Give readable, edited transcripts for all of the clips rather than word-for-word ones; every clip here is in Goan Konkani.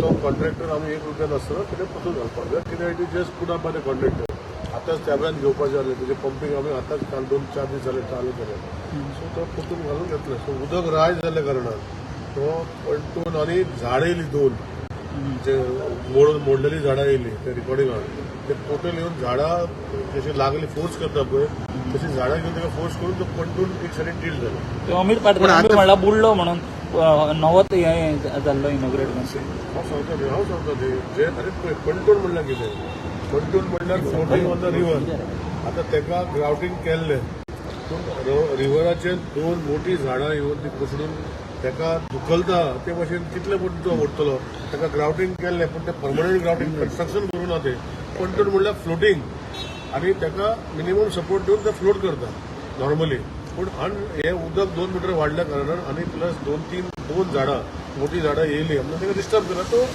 तो कॉन्ट्रॅक्टर आमी 1 रुपया नासतना कितें परतून घालपाक जाय. कित्याक, it is just put up by the contractor. आतांच ताब्यांत घेवपाचें जालें. तेजें पंपींग आमी आतांच काल 2-4 दीस जाले चालू केलें. सो तो परतून घालून घेतलें. सो उदक रायज जाल्ल्या कारणान तो पलटून आनी झाड येयली दोन, जे मोडून मोडलेली झाडां येयली. ते रिकॉर्डिंगान ते टोटल येवन झाडां जशी लागली, फोर्स करता पळय, तशी झाडां घेवन ताका फोर्स करून तो पंटून एक सायडीन टिल्ट जालो. अमीत पाटकर म्हणला बुडलो म्हणून, नवोच हे जाल्लो इनॉग्रेट. हांव सांगता न्ही, हांव सांगता न्ही जे. अरे पळय, पंटून म्हणल्यार कितें? पंटून म्हणल्यार फ्लोटींग ऑन the river. आतां ताका ग्रावटींग केल्लें, पूण रिव्हराचेर दोन मोटी झाडां येवन ती कोसळून ताका धुकलता. ते भाशेन कितले पूण तो उरतलो? ताका ग्रावटींग केल्लें, पूण ते परमनंट ग्रावटींग कन्स्ट्रक्शन करूं ना. ते पंटून म्हणल्यार फ्लोटींग आनी ताका मिनिमम सपोर्ट दिवन ते फ्लोट करता नॉर्मली. पूण हे उदक 2 मिटर वाडल्या कारणान आनी प्लस दोन तीन दोन झाडां, मोठी झाडां येयली म्हणून ताका डिस्टर्ब केला. तो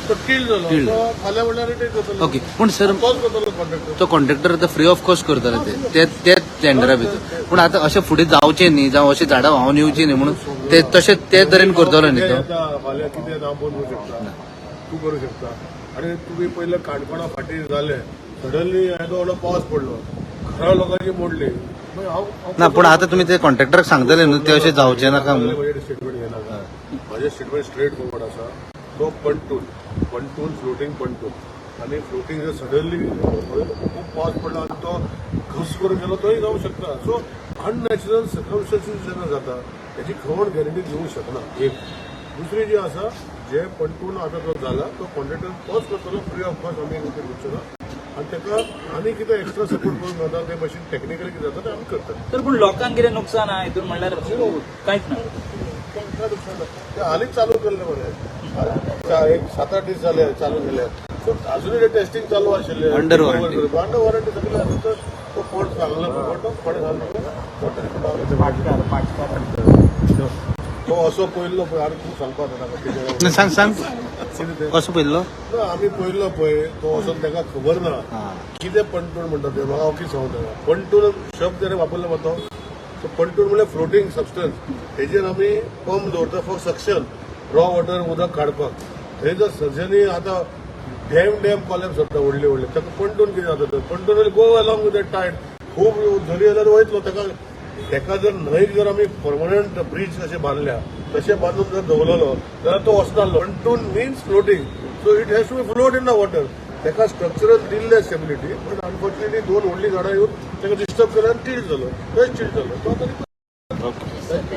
तो टिल्ट जालो. टिल्ट. तो फाल्यां म्हणल्यार रिटेक जातलो. ओके, पूण सर, तोच करतलो कॉन्ट्रॅक्टर. तो कॉन्ट्रॅक्टर आतां फ्री ऑफ कॉस्ट करताले ते ते ते टेंडरा भितर. पूण आतां अशें फुडें जावचें न्ही, जावं अशें झाडां व्हांवन येवचीं न्ही म्हणून ते तशें ते तरेन करतलो न्ही तो. येता फाल्यां कितें येता, हांव बंद करूं शकता, तूं करूं शकता. आनी तुमी पयले काणकोणा फाटीं जालें, सडनली येदो व्हडलो पावस पडलो, घरां लोकांची मोडली. मागीर हांव हांव ना, पूण आतां तुमी ते कॉन्ट्रॅक्टराक सांगतले न्हू ते अशें जावचें नाका म्हणून. म्हजें स्टेटमेंट घेनाका. म्हजें स्टेटमेंट स्ट्रेट फॉरवर्ड आसा. तो पंटून, पंटून, फ्लोटींग पंटून आनी फ्लोटींग जर सडनली खूब पावस पडला आनी तो घस करून गेलो, तोय जावंक शकता. सो अननॅचरल सर्कमस्टन्सीस जेन्ना जाता, तेची कोण गॅरंटी दिवंक शकना. एक दुसरी जी आसा, जे पंटून आतां तो जाला, तो कॉन्ट्रॅक्टर तोच करतलो फ्री ऑफ कॉस्ट. आमी 1 रुपया घेवचो ना. आनी ताका आनी कितें एक्स्ट्रा सपोर्ट करूंक जाता, ते भाशेन टॅक्निकली कितें जाता, तें आमी करतले. तर पूण लोकांक कितें नुकसान आहा हितून? म्हणल्यार कांयच ना? काय नुकसान ना. ते हालींच चालू केल्लें मरे, एक 7-8 दीस जाले चालू केले. सो अजूनय ते टेस्टिंग चालू आशिल्लें. Under warranty. Under warranty सगळें आसा. तर तो फॉल्ट सांगला, तो फॉल्ट घालून तो असो पयल्लो पळय. आनी तूं सांगपाक जाता कितें? ना, सांग सांग. कितें तें? कसो पयल्लो? ना, आमी पयल्लो पळय, तो वचोन ताका खबर ना कितें पंटून म्हणटा तें. म्हाका हांव कितें सांगू ताका? पंटून शब्द ताणें वापरलो तो. सो पंटून म्हणल्यार फ्लोटींग सबस्टन्स. तेजेर आमी पंप दवरता फॉर सक्शन, रॉ वॉटर, उदक काडपाक. थंय जर सडनली आतां डॅम डॅम कॉलॅप्स जाता व्हडले व्हडले, ताका पंटून कितें जाता? तर pontoon go along with that tide. खूब झरी जाल्यार वयतलो. ताका ताका जर न्हंयक जर आमी परमनंट ब्रीज अशे बांदल्या, तशें बांदून जर दवरलेलो जाल्यार तो वचनासलो. Pontoon means floating, so it has to be float in the water. ताका स्ट्रक्चरल दिल्लें स्टेबिलिटी, बट अनफॉर्च्युनेटली दोन व्हडलीं झाडां येवन ताका डिस्टर्ब केलें आनी टिल्ट जालो. थंयच टिल्ट जालो तो. आतां ओके.